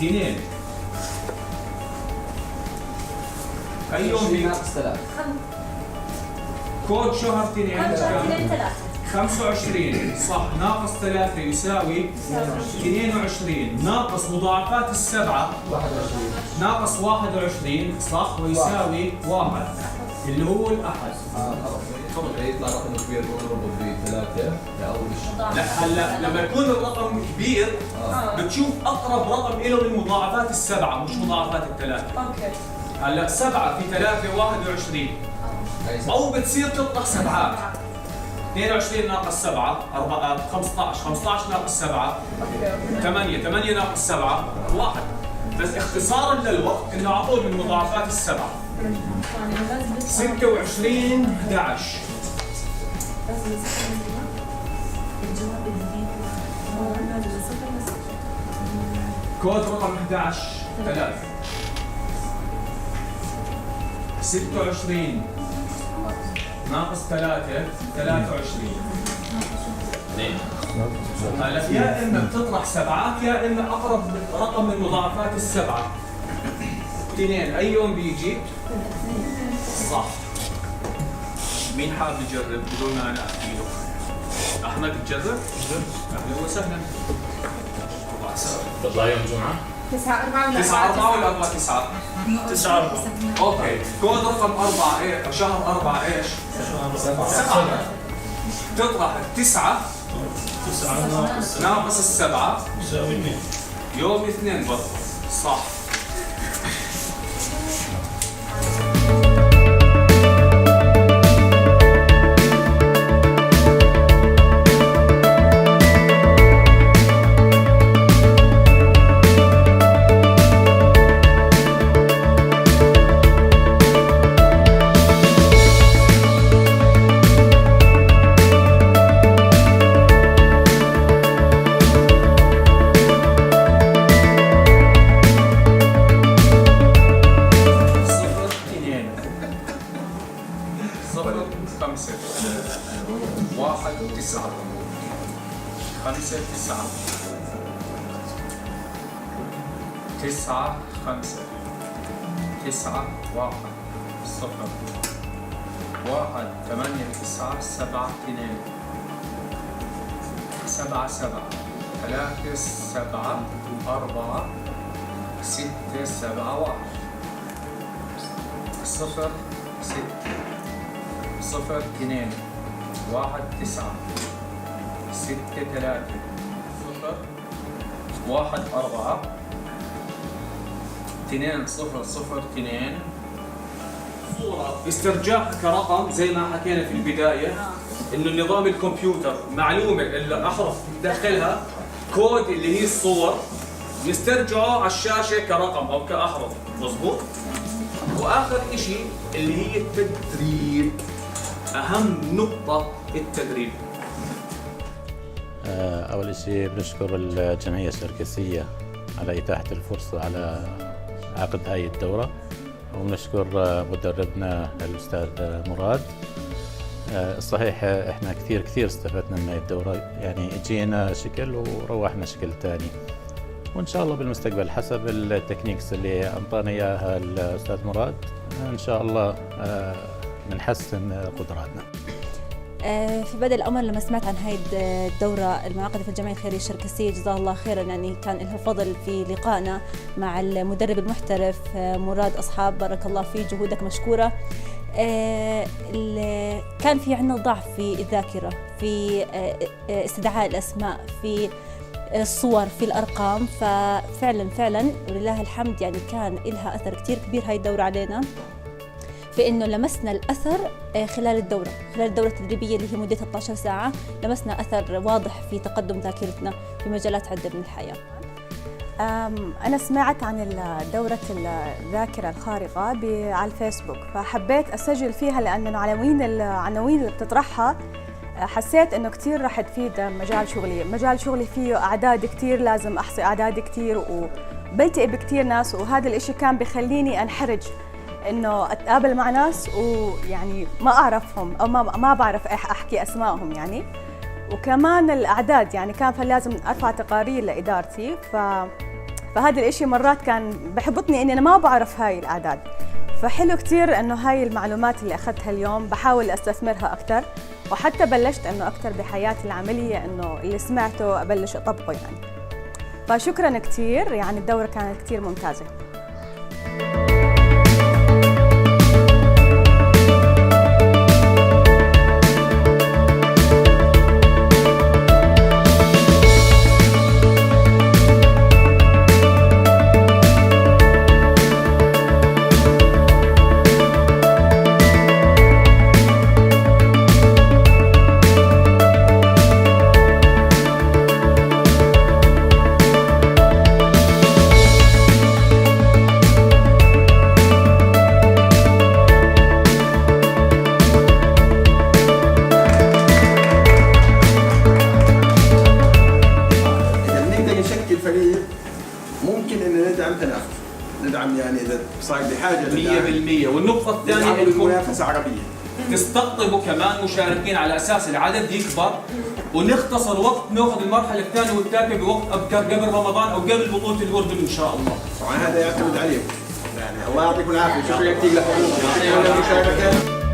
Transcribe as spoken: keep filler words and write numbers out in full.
اثنين. أي يوم هي؟ ناقص ثلاثة. كود شهر اثنين. كود شهر اثنين ثلاثة. خمسة وعشرين، صح، ناقص ثلاثة يساوي اثنين وعشرين، ناقص مضاعفات السبعة، واحد وعشرين. ناقص واحد وعشرين، صح، ويساوي واحد، اللي هو الأحد. آه، خلاص. تفضل، يطلع رقم كبير ونضربه بثلاثة. لا، هلا لما يكون الرقم كبير، آه. بتشوف أقرب رقم إله من مضاعفات السبعة، مش مضاعفات الثلاثة. هلا سبعة في ثلاثة واحد وعشرين. أو بتصير تطرح سبعات. اثنين وعشرين ناقص سبعة، أربعة، خمستاش، خمستاش ناقص سبعة، ثمانية، ثمانية ناقص سبعة، واحد. بس اختصارا للوقت إنه على طول من مضاعفات السبعة. ستة وعشرين حداش. كود رقم حداش ثلاثة. ستة وعشرين ناقص ثلاثة، ثلاثة وعشرين. اثنين. هلا يا إما بتطرح سبعات، يا إما أقرب رقم من مضاعفات السبعة. اثنين، أي يوم بيجي؟ صح. مين حاب يجرب بدون ما أنا أحكي له؟ أحمد، تجرب؟ أهلا وسهلا. تطلع يوم جمعة؟ تسعة أربعة ولا تسعة أربعة ولا أربعة تسعة؟ تسعة أربعة. أوكي. كود رقم أربعة، إيه، شهر أربعة، إيش؟ سبعة. سبعة. تطرح التسعة ناقص السبعة. يوم اثنين برضه. صح. صفر اثنين. صفر خمسة. واحد تسعة. خمسة تسعة. تسعة خمسة. تسعة واحد. صفر. واحد ثمانية تسعة سبعة اثنين. سبعة سبعة. ثلاثة سبعة أربعة ستة سبعة واحد. صفر ستة. صفر اثنين. واحد تسعة. ستة ثلاثة. صفر واحد أربعة. اثنين صفر صفر اثنين. صورة استرجاعها كرقم زي ما حكينا في البداية، إنه نظام الكمبيوتر معلومة اللي أحرف تدخلها، كود اللي هي الصور، نسترجعه على الشاشة كرقم أو كأحرف، مظبوط؟ وآخر إشي اللي هي التدريب، أهم نقطة التدريب. آه، أول إشي بنشكر الجمعية الشركسية على إتاحة الفرصة على عقد هاي الدورة، وبنشكر، آه، مدربنا الأستاذ، آه، مراد. آه، صحيح، آه، إحنا كثير، كثير استفدنا من هاي الدورة، يعني، جينا شكل وروحنا شكل تاني، وإن شاء الله بالمستقبل حسب التكنيكس اللي أنطانا إياها الأستاذ مراد، إن شاء الله، آه، بنحسن قدراتنا. آه، في بدء الأمر لما سمعت عن هاي الد-، الدورة المنعقدة في الجمعية الخيرية الشركسية، جزاه الله خيرا، يعني كان له فضل في لقائنا مع المدرب المحترف، آه، مراد أصحاب، بارك الله في جهودك مشكورة. آه، ال-، كان في عنا ضعف في الذاكرة، في، آه، آه، استدعاء الأسماء، في، آه، الصور، في الأرقام. ففعلا، فعلا ولله الحمد، يعني كان إلها أثر كتير كبير هاي الدورة علينا. في إنه لمسنا الأثر، آه، خلال الدورة، خلال الدورة التدريبية اللي هي مدتها اثناعش ساعة، لمسنا أثر واضح في تقدم ذاكرتنا في مجالات عدة من الحياة. أم، أنا سمعت عن ال-، دورة الذاكرة الخارقة ب-، على الفيسبوك، فحبيت أسجل فيها لأن العناوين، العناوين اللي بتطرحها، آه، حسيت إنه كتير رح تفيد مجال شغلي. مجال شغلي فيه أعداد كتير، لازم أحصي أعداد كتير وبلتقي بكتير ناس، وهذا الإشي كان بيخليني أنحرج إنه أتقابل مع ناس ويعني ما أعرفهم أو ما، ما بعرف إح-، أحكي أسمائهم يعني. وكمان الأعداد، يعني كان فلازم أرفع تقارير لإدارتي، ف-، فهذا الإشي مرات كان بحبطني إني أنا ما بعرف هاي الأعداد. فحلو كتير إنه هاي المعلومات اللي أخدتها اليوم بحاول أستثمرها أكتر، وحتى بلشت إنه أكتر بحياتي العملية إنه اللي سمعته أبلش أطبقه يعني. فشكرًا كتير، يعني الدورة كانت كتير ممتازة. إذا بنقدر نشكل فريق، ممكن إن ندعم تنافس، ندعم، يعني، إذا صار بحاجة لدعم، مية بالمية. والنقطة الثانية ندعم إنكم المنافسة عربية. تستقطبوا كمان مشاركين على أساس العدد يكبر، ونختصر وقت ناخذ المرحلة الثانية والثالثة بوقت أبكر قبل رمضان أو قبل بطولة الأردن إن شاء الله. طبعًا هذا يعتمد عليكم. يعني، الله يعطيكم العافية. شكرًا كثير لكم. شكرًا للمشاركة.